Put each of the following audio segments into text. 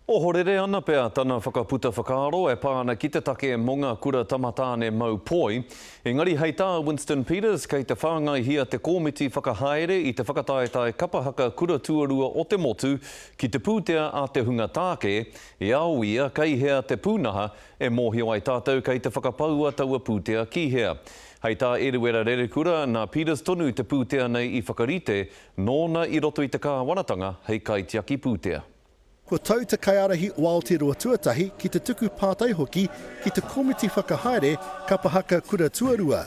Ohorere ana pea tana whakaputa whakaaro e pā ana ki te take mō ngā kura tamatāne mau poi. Engari hei tā Winston Peters kei te whāngaihia te kōmiti whakahaere i te whakataetae kapa haka kura tuarua o te motu ki te pūtea a te hunga tāke, i ao ia kei hea te pūnaha e mōhio ai tātou kei te whakapaua taua pūtea ki hea. Hei tā Eruera Rerekura, nā Peters tonu te pūtea nei i whakarite, nōna i roto i te kāwanatanga hei kaitiaki pūtea. Kua tau te kaiārahi o Aotearoa Tuatahi ki te tuku pātai hoki ki te komiti whakahaere kapa haka kura tuarua.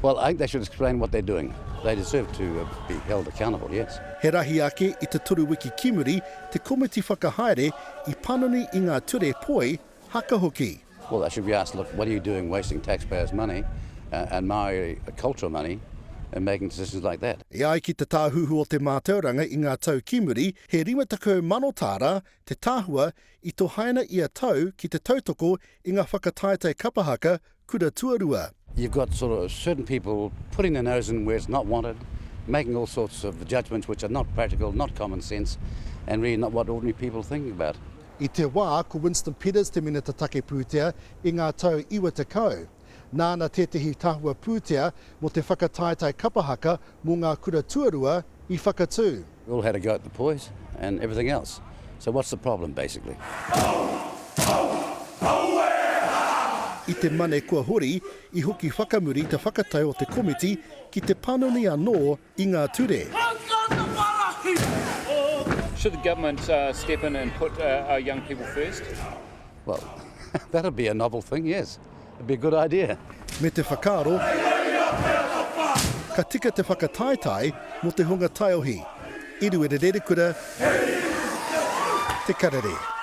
Well, I think they should explain what they're doing. They deserve to be held accountable, yes. He rahi ake i te toru wiki ki muri te komiti whakahaere i panoni i ngā ture poi haka hoki. Well, they should be asked, look, what are you doing wasting taxpayers' money and Māori cultural money in making decisions like that? E ai ki te Tāhuhu o te Mātauranga i ngā tau ki muri, he 50,000 tāra te tahua i tohaina ia tau ki te tautoko i ngā whakataetae kapa haka kura tuarua. You've got sort of certain people putting their nose in where it's not wanted, making all sorts of judgments which are not practical, not common sense, and really not what ordinary people are thinking about. I te wā ko Winston Peters te Minita Take Pūtea i ngā tau 90, nāna tētehi tahua pūtea mō te whakataetae kapa haka mō ngā kura tuarua i whakatū. We all had a go at the pois and everything else. So what's the problem basically? I te Mane kua hori, i hoki whakamuri te whakatau o te komiti ki te panoni anō i ngā ture. Should the government step in and put our young people first? Well, that'd be a novel thing, yes. It'd be a good idea. Me te whakaaro, ka tika te whakataetae mō te hunga taiohi. Eruera Rerekura, Te Karere.